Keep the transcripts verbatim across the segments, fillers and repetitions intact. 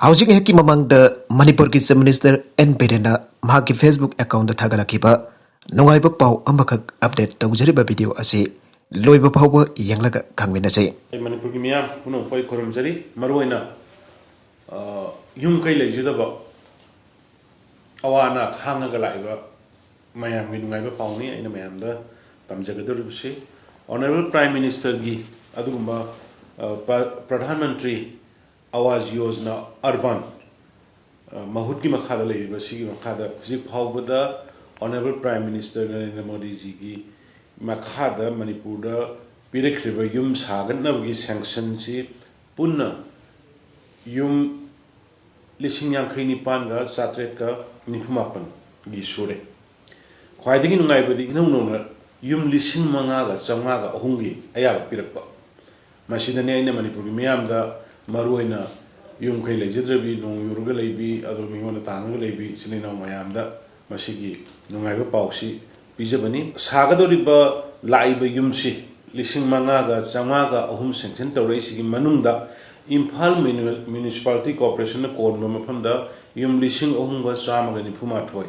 ꯍꯧꯖꯤꯛ ꯉꯥꯏꯍꯥꯛꯀꯤ ꯃꯃꯥꯡꯗ ꯃꯅꯤꯄꯨꯔꯒꯤ Chief Minister ꯑꯦꯟ ꯕꯤꯔꯦꯟꯅ ꯃꯍꯥꯛꯀꯤ Facebook account ꯊꯥꯒꯠꯂꯛꯈꯤꯕ ꯅꯨꯡꯉꯥꯏꯕ ꯄꯥꯎ ꯑꯃꯈꯛ update ꯇꯧꯖꯔꯤꯕ video ꯑꯁꯤ ꯂꯣꯏꯕ ꯐꯥꯎꯕ ꯌꯦꯡꯂꯒ ꯈꯪꯃꯤꯟꯅꯁꯤ꯫ ꯑꯩ ꯃꯅꯤꯄꯨꯔꯒꯤ ꯃꯤꯌꯥꯝ ꯄꯨꯝꯅꯃꯛꯄꯨ ꯑꯩ ꯈꯨꯔꯨꯝꯖꯔꯤ꯫ ꯃꯔꯨꯑꯣꯏꯅ, ꯑ, ꯌꯨꯝ ꯀꯩ ꯂꯩꯖꯗꯕ, ꯑꯋꯥ ꯑꯅꯥ ꯈꯥꯡꯉꯒ ꯂꯥꯛꯏꯕ ꯃꯌꯥꯝꯒꯤ ꯅꯨꯡꯉꯥꯏꯕ ꯄꯥꯎꯅꯤ ꯑꯩꯅ ꯃꯌꯥꯝꯗ ꯇꯝꯖꯒꯗꯧꯔꯤꯕꯁꯤ꯫ Honourable Prime Ministerꯒꯤ ꯑꯗꯨꯒꯨꯝꯕ, ꯑ, ꯄ꯭ꯔ-, ꯄ꯭ꯔꯙꯥꯟ ꯃꯟꯇ꯭ꯔꯤ ꯑꯋꯥꯖ ꯌꯣꯖꯅꯥ ꯑꯔꯕꯥꯟ, ꯑ, ꯃꯍꯨꯠꯀꯤ ꯃꯈꯥꯗ ꯂꯩꯔꯤꯕ ꯁꯤꯒꯤ ꯃꯈꯥꯗ ꯍꯧꯖꯤꯛ ꯐꯥꯎꯕꯗ Honourable Prime Minister ꯅꯔꯦꯟꯗ꯭ꯔ ꯃꯣꯗꯤꯖꯤꯒꯤ ꯃꯈꯥꯗ ꯃꯅꯤꯄꯨꯔꯗ ꯄꯤꯔꯛꯈ꯭ꯔꯤꯕ ꯌꯨꯝ ꯁꯥꯒꯠꯅꯕꯒꯤ sanctionꯁꯤ ꯄꯨꯟꯅ ꯌꯨꯝ ꯂꯤꯁꯤꯡ ꯌꯥꯡꯈꯩ ꯅꯤꯄꯥꯟꯒ ꯆꯥꯇ꯭ꯔꯦꯠꯀ ꯅꯤꯐꯨ ꯃꯥꯄꯟꯒꯤ ꯁꯨꯔꯦ꯫ ꯈ꯭ꯋꯥꯏꯗꯒꯤ ꯅꯨꯡꯉꯥꯏꯕꯗꯤ ꯏꯅꯧ ꯅꯧꯅ ꯌꯨꯝ ꯂꯤꯁꯤꯡ ꯃꯉꯥꯒ ꯆꯥꯝꯃꯉꯥꯒ ꯑꯍꯨꯝꯒꯤ ꯑꯌꯥꯕ ꯄꯤꯔꯛꯄ꯫ ꯃꯁꯤꯗꯅꯤ ꯑꯩꯅ ꯃꯅꯤꯄꯨꯔꯒꯤ ꯃꯤꯌꯥꯝꯗ, ꯃꯔꯨꯑꯣꯏꯅ ꯌꯨꯝ ꯀꯩ ꯂꯩꯖꯗ꯭ꯔꯕꯤ, ꯅꯣꯡ ꯌꯨꯔꯒ ꯂꯩꯕꯤ, ꯑꯗꯨꯒ ꯃꯤꯉꯣꯟꯗ ꯇꯥꯡꯉꯒ ꯂꯩꯕꯤ ꯏꯆꯤꯜ ꯏꯅꯥꯎ ꯃꯌꯥꯝꯗ ꯃꯁꯤꯒꯤ ꯅꯨꯡꯉꯥꯏꯕ ꯄꯥꯎꯁꯤ ꯄꯤꯖꯕꯅꯤ꯫ ꯁꯥꯒꯗꯧꯔꯤꯕ ꯂꯥꯛꯏꯕ ꯌꯨꯝꯁꯤ ꯂꯤꯁꯤꯡ ꯃꯉꯥꯒ ꯆꯥꯝꯃꯉꯥꯒ ꯑꯍꯨꯝ sanction ꯇꯧꯔꯛꯏꯁꯤꯒꯤ ꯃꯅꯨꯡꯗ ꯏꯝꯐꯥꯜ Muni-, Municipality Corporationꯅ ꯀꯣꯟꯕ ꯃꯐꯝꯗ ꯌꯨꯝ ꯂꯤꯁꯤꯡ ꯑꯍꯨꯝꯒ ꯆꯥꯝꯃꯒ ꯅꯤꯐꯨ ꯃꯥꯊꯣꯏ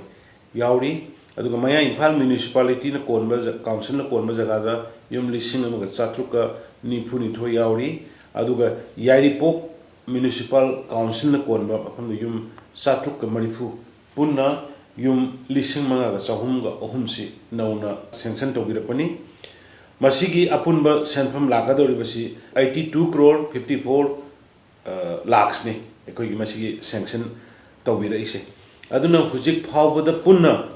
ꯌꯥꯎꯔꯤ꯫ ꯑꯗꯨꯒ ꯃꯌꯥꯏ ꯏꯝꯐꯥꯜ Municipalityꯅ ꯀꯣꯟꯕ ꯖ-, Councilꯅ ꯀꯣꯟꯕ ꯖꯒꯥꯗ ꯌꯨꯝ ꯂꯤꯁꯤꯡ ꯑꯃꯒ ꯆꯥꯇ꯭ꯔꯨꯛꯀ ꯅꯤꯐꯨ ꯅꯤꯊꯣꯏ ꯌꯥꯎꯔꯤ꯫ ꯑꯗꯨꯒ ꯌꯥꯏꯔꯤꯄꯣꯛ Municipal Councilꯅ ꯀꯣꯟꯕ ꯃꯐꯝꯗ ꯌꯨꯝ ꯆꯥꯇ꯭ꯔꯨꯛꯀ ꯃꯔꯤꯐꯨ, ꯄꯨꯟꯅ ꯌꯨꯝ ꯂꯤꯁꯤꯡ ꯃꯉꯥꯒ ꯆꯍꯨꯝꯒ ꯑꯍꯨꯝꯁꯤ ꯅꯧꯅ sanction ꯇꯧꯕꯤꯔꯛꯄꯅꯤ꯫ ꯃꯁꯤꯒꯤ ꯑꯄꯨꯟꯕ ꯁꯦꯟꯐꯝ ꯂꯥꯛꯀꯗꯧꯔꯤꯕꯁꯤ eighty two crore fifty four, ꯑ, lakhsꯅꯤ ꯑꯩꯈꯣꯏꯒꯤ ꯃꯁꯤꯒꯤ sanction ꯇꯧꯕꯤꯔꯛꯏꯁꯦ꯫ ꯑꯗꯨꯅ ꯍꯧꯖꯤꯛ ꯐꯥꯎꯕꯗ ꯄꯨꯟꯅ,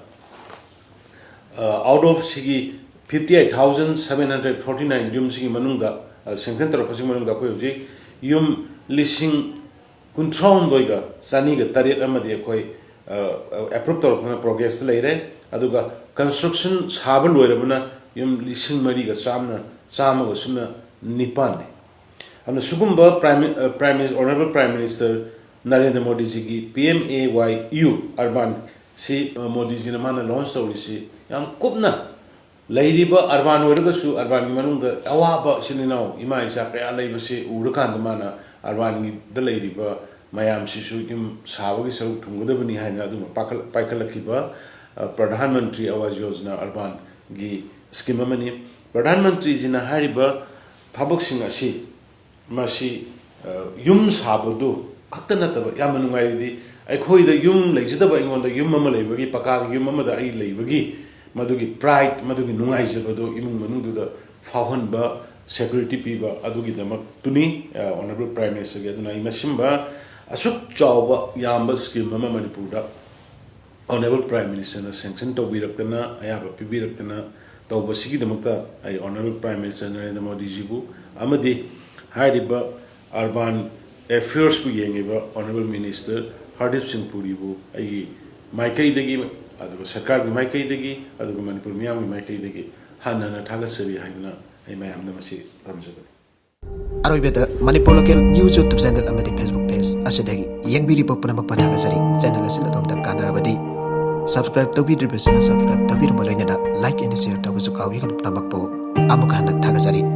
ꯑ, out of ꯁꯤꯒꯤ fifty eight thousand seven hundred forty nine ꯌꯨꯝꯁꯤꯒꯤ ꯃꯅꯨꯡꯗ, ꯑ, sanction ꯇꯧꯔꯛꯄꯁꯤꯒꯤ ꯃꯅꯨꯡꯗ ꯑꯩꯈꯣꯏ ꯍꯧꯖꯤꯛ ꯌꯨꯝ ꯂꯤꯁꯤꯡ ꯀꯨꯟꯊ꯭ꯔꯥꯍꯨꯝꯗꯣꯏꯒ ꯆꯅꯤꯒ ꯇꯔꯦꯠ ꯑꯃꯗꯤ ꯑꯩꯈꯣꯏ, ꯑ, approve ꯇꯧꯔꯛꯄꯅ progressꯇ ꯂꯩꯔꯦ꯫ ꯑꯗꯨꯒ construction ꯁꯥꯕ ꯂꯣꯏꯔꯕꯅ ꯌꯨꯝ ꯂꯤꯁꯤꯡ ꯃꯔꯤꯒ ꯆꯥꯝꯅ, ꯆꯥꯝꯃꯒ ꯁꯨꯞꯅ ꯅꯤꯄꯥꯟꯅꯤ꯫ ꯑꯗꯨꯅ ꯁꯤꯒꯨꯝꯕ Prime, ꯑ, Prime Minister, Honourable Prime Minister Narendra ꯃꯣꯗꯤꯖꯤꯒꯤ P M A Y U Urban ꯁꯤ, ꯑ, ꯃꯣꯗꯤꯖꯤꯅ ꯃꯥꯅ launch ꯇꯧꯔꯤꯁꯤ ꯌꯥꯝ ꯀꯨꯞꯅ ꯂꯩꯔꯤꯕ urban ꯑꯣꯏꯔꯒꯁꯨ urbanꯒꯤ ꯃꯅꯨꯡꯗ ꯑꯋꯥꯕ ꯏꯆꯤꯜ ꯏꯅꯥꯎ ꯏꯃꯥ ꯏꯆꯥ ꯀꯌꯥ ꯂꯩꯕꯁꯤ ꯎꯔꯀꯥꯟꯗ ꯃꯥꯅ urbanꯒꯤꯗ ꯂꯩꯔꯤꯕ ꯃꯌꯥꯝꯁꯤꯁꯨ ꯌꯨꯝ ꯁꯥꯕꯒꯤ ꯁꯔꯨꯛ ꯊꯨꯡꯒꯗꯕꯅꯤ ꯍꯥꯏꯅ ꯑꯗꯨꯝ ꯄꯥꯏꯈꯠ-, ꯄꯥꯏꯈꯠꯂꯛꯈꯤꯕ, ꯑ, ꯄ꯭ꯔꯙꯥꯟ ꯃꯟꯇ꯭ꯔꯤ ꯑꯋꯥꯖ ꯌꯣꯖꯅꯥ ꯑꯔꯕꯥꯟꯒꯤ ꯁ꯭ꯀꯤꯝ ꯑꯃꯅꯤ꯫ ꯄ꯭ꯔꯙꯥꯟ ꯃꯟꯇ꯭ꯔꯤꯖꯤꯅ ꯍꯥꯏꯔꯤꯕ ꯊꯕꯛꯁꯤꯡ ꯑꯁꯤ, ꯃꯁꯤ, ꯑ, ꯌꯨꯝ ꯁꯥꯕꯗꯨ ꯈꯛꯇ ꯅꯠꯇꯕ, ꯌꯥꯝꯅ ꯅꯨꯡꯉꯥꯏꯔꯤꯗꯤ, ꯑꯩꯈꯣꯏꯗ ꯌꯨꯝ ꯂꯩꯖꯗꯕ, ꯑꯩꯉꯣꯟꯗ ꯌꯨꯝ ꯑꯃ ꯂꯩꯕꯒꯤ, ꯄꯀꯥꯒꯤ ꯌꯨꯝ ꯑꯃꯗ ꯑꯩ ꯂꯩꯕꯒꯤ ꯃꯗꯨꯒꯤ pride, ꯃꯗꯨꯒꯤ ꯅꯨꯡꯉꯥꯏꯖꯕꯗꯣ ꯏꯃꯨꯡ ꯃꯅꯨꯡꯗꯨꯗ ꯐꯥꯎꯍꯟꯕ, security ꯄꯤꯕ, ꯑꯗꯨꯒꯤꯗꯃꯛꯇꯨꯅꯤ, ꯑ, Honourable Prime Minister ꯒꯤ꯫ ꯑꯗꯨꯅ ꯑꯩ ꯃꯁꯤꯒꯨꯝꯕ ꯑꯁꯨꯛ ꯆꯥꯎꯕ ꯌꯥꯝꯕ ꯁ꯭ꯀꯤꯝ ꯑꯃ ꯃꯅꯤꯄꯨꯔꯗ Honourable Prime Minister ꯅ sanction ꯇꯧꯕꯤꯔꯛꯇꯅ, ꯑꯌꯥꯕ ꯄꯤꯕꯤꯔꯛꯇꯅ ꯇꯧꯕꯁꯤꯒꯤꯗꯃꯛꯇ ꯑꯩ Honourable Prime Minister ꯅꯔꯦꯟꯗ꯭ꯔ ꯃꯣꯗꯤꯖꯤꯕꯨ ꯑꯃꯗꯤ ꯍꯥꯏꯔꯤꯕ Urban Affairs ꯄꯨ ꯌꯦꯡꯉꯤꯕ Honourable Minister ꯍꯔꯗꯤꯞ ꯁꯤꯡ ꯄꯨꯔꯤꯕꯨ ꯑꯩꯒꯤ ꯃꯥꯏꯀꯩꯗꯒꯤ, ꯑꯗꯨꯒ ꯁꯔꯀꯥꯔꯒꯤ ꯃꯥꯏꯀꯩꯗꯒꯤ, ꯑꯗꯨꯒ ꯃꯅꯤꯄꯨꯔ ꯃꯤꯌꯥꯝꯒꯤ ꯃꯥꯏꯀꯩꯗꯒꯤ ꯍꯟꯅ ꯍꯟꯅ ꯊꯥꯒꯠꯆꯔꯤ ꯍꯥꯏꯗꯨꯅ ꯑꯩ ꯃꯌꯥꯝꯗ ꯃꯁꯤ ꯊꯝꯖꯕꯅꯤ꯫ ꯑꯔꯣꯏꯕꯗ, Manipur local news YouTube channel ꯑꯃꯗꯤ Facebook ꯄꯦꯖ ꯑꯁꯤꯗꯒꯤ ꯌꯦꯡꯕꯤꯔꯤꯕ ꯄꯨꯝꯅꯃꯛꯄꯨ ꯊꯥꯒꯠꯆꯔꯤ꯫ ꯆꯦꯅꯦꯜ ꯑꯁꯤꯅ ꯑꯗꯣꯝꯗ ꯀꯥꯟꯅꯔꯕꯗꯤ subscribe ꯇꯧꯕꯤꯗ꯭ꯔꯤꯕꯁꯤꯡꯅ subscribe ꯇꯧꯕꯤꯔꯝꯕ ꯂꯣꯏꯅꯅ like and share ꯇꯧꯕꯁꯨ ꯀꯥꯎꯕꯤꯒꯅꯨ꯫ ꯄꯨꯝꯅꯃꯛꯄꯨ ꯑꯃꯨꯛ ꯍꯟꯅ ꯊꯥꯒꯠꯆꯔꯤ꯫